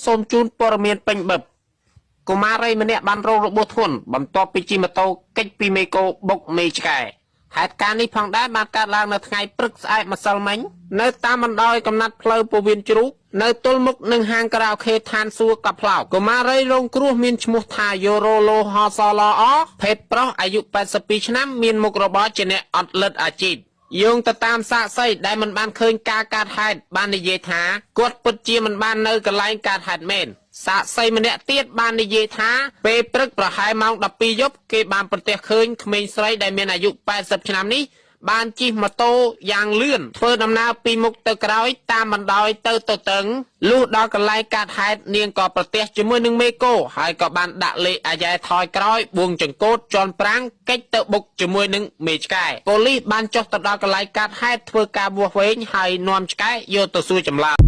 សូមជូនព័ត៌មានពេញបឹបកុមារីម្នាក់បានរងរបួសធ្ងន់បន្ទាប់ពីជិះម៉ូតូគេចពីមេគោបុកមេឆ្កែហេតុការណ៍នេះផងដែរបានកើតឡើងនៅថ្ងៃព្រឹកស្អែកម្សិលមិញនៅតាមបណ្ដោយកំណាត់ផ្លូវពោះវៀនជ្រូកនៅទល់មុខនឹងហាងខារ៉ាអូខេឋានសួគ៌កប្លោកកុមារីរងគ្រោះមានឈ្មោះថាយូរ៉ូឡូហសឡអភេទប្រុសអាយុ82ឆ្នាំមានមុខរបរជាអ្នកអត់លិតអាជីព យោងទៅតាមសាក្សីដែលមិនបានឃើញការកាត់ហេតុបាននិយាយថាគាត់ពិតជាមិនបាននៅកន្លែងកាត់ហេតុមែនសាក្សីម្នាក់ទៀតបាននិយាយថាពេលព្រឹកប្រហែលម៉ោង12យប់គេបានប្រទះឃើញក្មេងស្រីដែលមានអាយុ80ឆ្នាំនេះបានជិះម៉ូតូយ៉ាងលឿនធ្វើដំណើរពីមុខទៅក្រោយតាមបណ្ដោយទៅទៅតឹងលុះដល់កន្លែងកាត់ហេតុនាងក៏ប្រទះជាមួយនឹងមេគោហើយក៏បានដាក់លេខអាយ៉ែថយក្រោយបួងចង្កូតជន់ប្រាំងកិច្ចទៅបុកជាមួយនឹងមេឆ្កែប៉ូលីសបានចុះទៅដល់កន្លែងកាត់ហេតុធ្វើការវាស់វែងហើយនាំឆ្កែយកទៅសួរចម្លើយ។